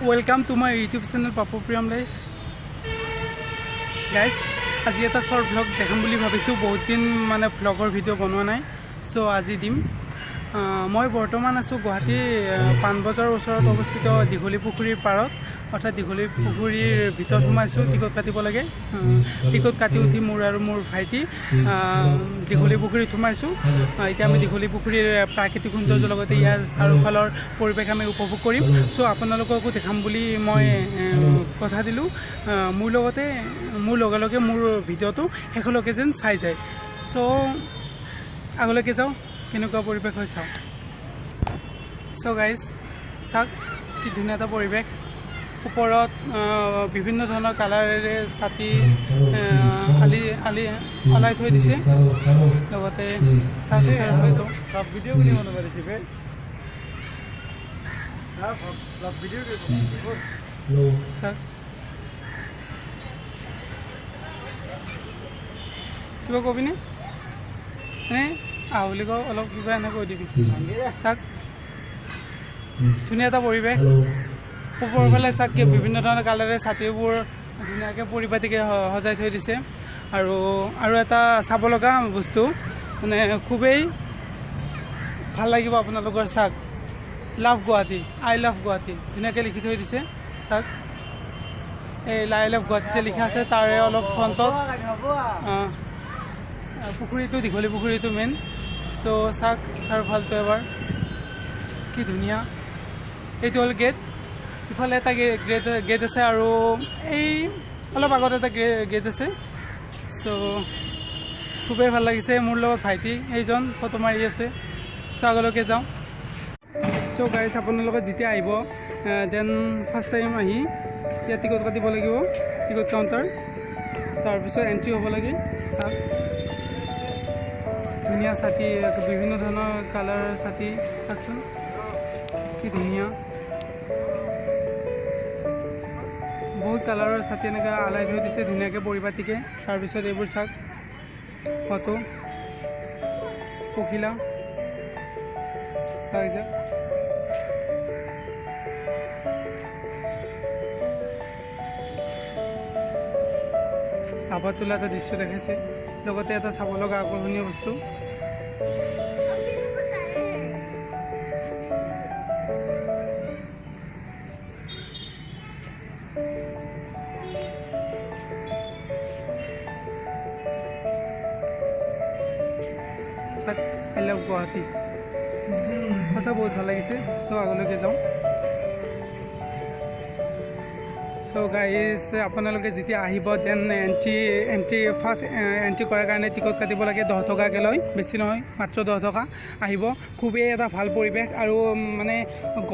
Welcome to my YouTube channel Papu Priyam life. Guys, আজি এটা short vlog দেখাম বুলি ভাবিছোঁ। বহুত দিন মানে ভ্লগৰ ভিডিঅ' বনোৱা নাই, চ' আজি দিম। মই বৰ্তমান আছোঁ গুৱাহাটীৰ পাণবজাৰৰ ওচৰত অৱস্থিত দীঘলী পুখুৰীৰ পাৰত, অৰ্থাৎ দীঘলী পুখুৰীৰ ভিতৰত সোমাইছোঁ। টিকট কাটিব লাগে। টিকট কাটি উঠি মোৰ আৰু মোৰ ভাইটি দীঘলী পুখুৰীত সোমাইছোঁ। এতিয়া আমি দীঘলী পুখুৰীৰ প্ৰাকৃতিক সৌন্দৰ্যৰ লগতে ইয়াৰ চাৰিওফালৰ পৰিৱেশ আমি উপভোগ কৰিম। চ' আপোনালোককো দেখাম বুলি মই কথা দিলোঁ। মোৰ লগতে মোৰ লগে লগে মোৰ ভিডিঅ'টো শেষলৈকে যেন চাই যায়। চ' আগলৈকে যাওঁ, কেনেকুৱা পৰিৱেশ হয় চাওঁ। চ' গাইজ, চাওক কি ধুনীয়া এটা পৰিৱেশ। ওপৰত বিভিন্ন ধৰণৰ কালাৰেৰে ছাতি আলি আলি আলাই থৈ দিছে। লগতে চাওক চাৰিওফালটো। ভিডিঅ' বুলি মনত পাৰিছে বে। ভিডিঅ'। চাওক, কিবা কবিনে? এনে আহ বুলি কওঁ, অলপ কিবা এনে কৈ দিবি। চাওক, ধুনীয়া এটা পৰিৱেশ। ওপৰৰ ফালে চাওক, কি বিভিন্ন ধৰণৰ কালাৰে ছাতিবোৰ ধুনীয়াকৈ পৰিপাটিকৈ সজাই থৈ দিছে। আৰু আৰু এটা চাব লগা বস্তু, মানে খুবেই ভাল লাগিব আপোনালোকৰ। চাওক, "Love Guwahati, I love Guwahati" ধুনীয়াকৈ লিখি থৈ দিছে। চাওক, এই I love Guwahati যে লিখা আছে, তাৰে অলপ ফ্ৰণ্টত পুখুৰীটো, দীঘলী পুখুৰীটো মেইন। চ' চাওক চাৰিওফালটো এবাৰ, কি ধুনীয়া। এইটো হ'ল গেট। ইফালে এটা গেট আছে আৰু এই অলপ আগত এটা গেট আছে। চ' খুবেই ভাল লাগিছে। মোৰ লগত ভাইটি এইজন ফটো মাৰি আছে। চ' আগলৈকে যাওঁ। চ' গাইজ, আপোনালোকে যেতিয়া আহিব, then first time আহি ইয়াত টিকট কাটিব লাগিব, টিকট কাউণ্টাৰ, তাৰপিছত এণ্ট্ৰি হ'ব লাগে। চাওক, ধুনীয়া ছাতি, বিভিন্ন ধৰণৰ কালাৰৰ ছাতি। চাওকচোন কি ধুনীয়া, বহুত কালাৰৰ ছাতি এনেকৈ আলাই থৈ দিছে ধুনীয়াকৈ পৰিপাটিকৈ। তাৰপিছত এইবোৰ চাওক, ফটো, পখিলা। চাই যাওক। চাহপাত তোলা এটা দৃশ্য দেখাইছে, লগতে এটা চাব লগা আকৰ্ষণীয় বস্তু। চাওক, I love Guwahati. সঁচা বহুত ভাল লাগিছে। চ' আগলৈকে যাওঁ। চ' গাইজ, আপোনালোকে যেতিয়া আহিব, then entry first entry কৰাৰ কাৰণে টিকট কাটিব লাগে। 10 টকাকৈ লয়, বেছি নহয়, মাত্ৰ 10 টকা। আহিব, খুবেই এটা ভাল পৰিৱেশ। আৰু মানে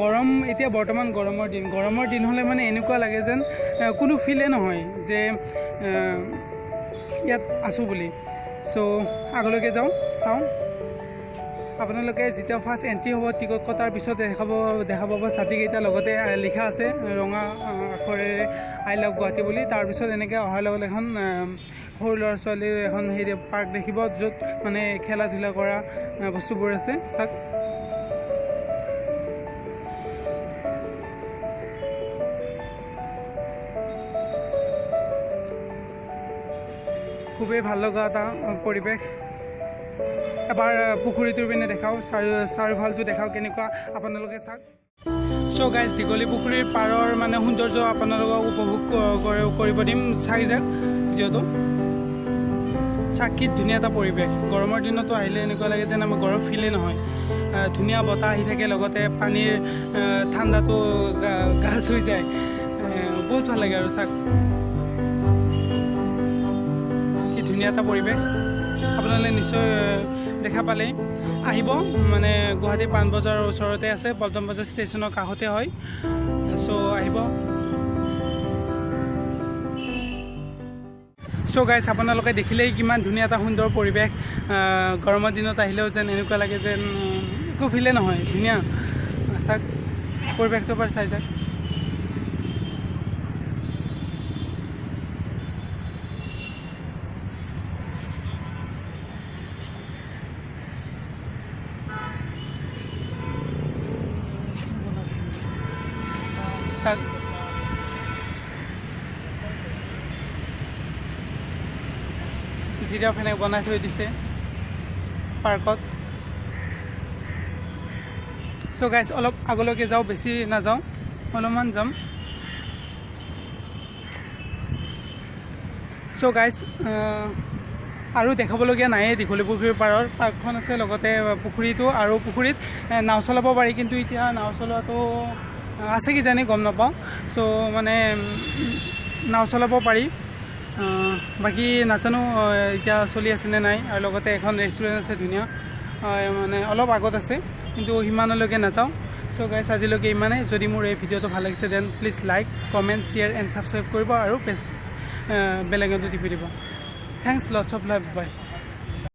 গৰম, এতিয়া বৰ্তমান গৰমৰ দিন। গৰমৰ দিন হ'লে মানে এনেকুৱা লাগে যেন কোনো ফিলেই নহয় যে ইয়াত আছোঁ বুলি। চ' আগলৈকে যাওঁ, চাওঁ। আপোনালোকে যেতিয়া ফাৰ্ষ্ট এণ্ট্ৰি হ'ব, টিকট কটাৰ পিছত দেখা পাব ছাতিকেইটা, লগতে লিখা আছে ৰঙা আখৰেৰে I love Guwahati বুলি। তাৰপিছত এনেকৈ অহাৰ লগে লগে এখন সৰু ল'ৰা ছোৱালীৰ এখন হেৰি পাৰ্ক দেখিব, য'ত মানে খেলা ধূলা কৰা বস্তুবোৰ আছে। চাওক, খুবেই ভাল লগা এটা পৰিৱেশ। এবাৰ পুখুৰীটোৰ পিনে দেখাওঁ, চাৰিওফালটো দেখাওঁ কেনেকুৱা, আপোনালোকে চাওক। চ' গাইজ, দীঘলী পুখুৰীৰ পাৰৰ মানে সৌন্দৰ্য আপোনালোকক উপভোগ কৰিব দিম। চাই যাওক ভিডিঅ'টো। চাওক কি ধুনীয়া এটা পৰিৱেশ। গৰমৰ দিনতো আহিলে এনেকুৱা লাগে যেন আমাৰ গৰম ফিলেই নহয়। ধুনীয়া বতাহ আহি থাকে, লগতে পানীৰ ঠাণ্ডাটো গা চুই যায়। বহুত ভাল লাগে। আৰু চাওক কি ধুনীয়া এটা পৰিৱেশ। আপোনালোকে নিশ্চয় দেখা পালে। আহিব, মানে গুৱাহাটী পাণবজাৰৰ ওচৰতে আছে, পল্টন বজাৰ ষ্টেচনৰ কাষতে হয়। চ' আহিব। চ' গাইজ, আপোনালোকে দেখিলেই কিমান ধুনীয়া এটা সুন্দৰ পৰিৱেশ। গৰমৰ দিনত আহিলেও যেন এনেকুৱা লাগে যেন একো ফিলেই নহয়। ধুনীয়া। চাওক, পৰিৱেশটো এবাৰ চাই যাওক। চাওক, জিৰাফ এনেকৈ বনাই থৈ দিছে পাৰ্কত। চ' গাইজ, অলপ আগলৈকে যাওঁ, বেছি নাযাওঁ, অলপমান যাম। চ' গাইজ, আৰু দেখাবলগীয়া নায়েই দীঘলী পুখুৰীৰ পাৰৰ পাৰ্কখন আছে, লগতে পুখুৰীটো, আৰু পুখুৰীত নাও চলাব পাৰি, কিন্তু এতিয়া নাও চলোৱাটো আছে কিজানি গম নাপাওঁ। চ' মানে নাও চলাব পাৰি, বাকী নাজানো এতিয়া চলি আছেনে নাই। আৰু লগতে এখন ৰেষ্টুৰেণ্ট আছে ধুনীয়া, মানে অলপ আগত আছে, কিন্তু সিমানলৈকে নাযাওঁ। চ' গাইজ, আজিলৈকে ইমানেই। যদি মোৰ এই ভিডিঅ'টো ভাল লাগিছে, then please like, comment, share and subscribe কৰিব আৰু পেজ বেল আইকনটো টিপি দিব। Thanks, lots of love, bye.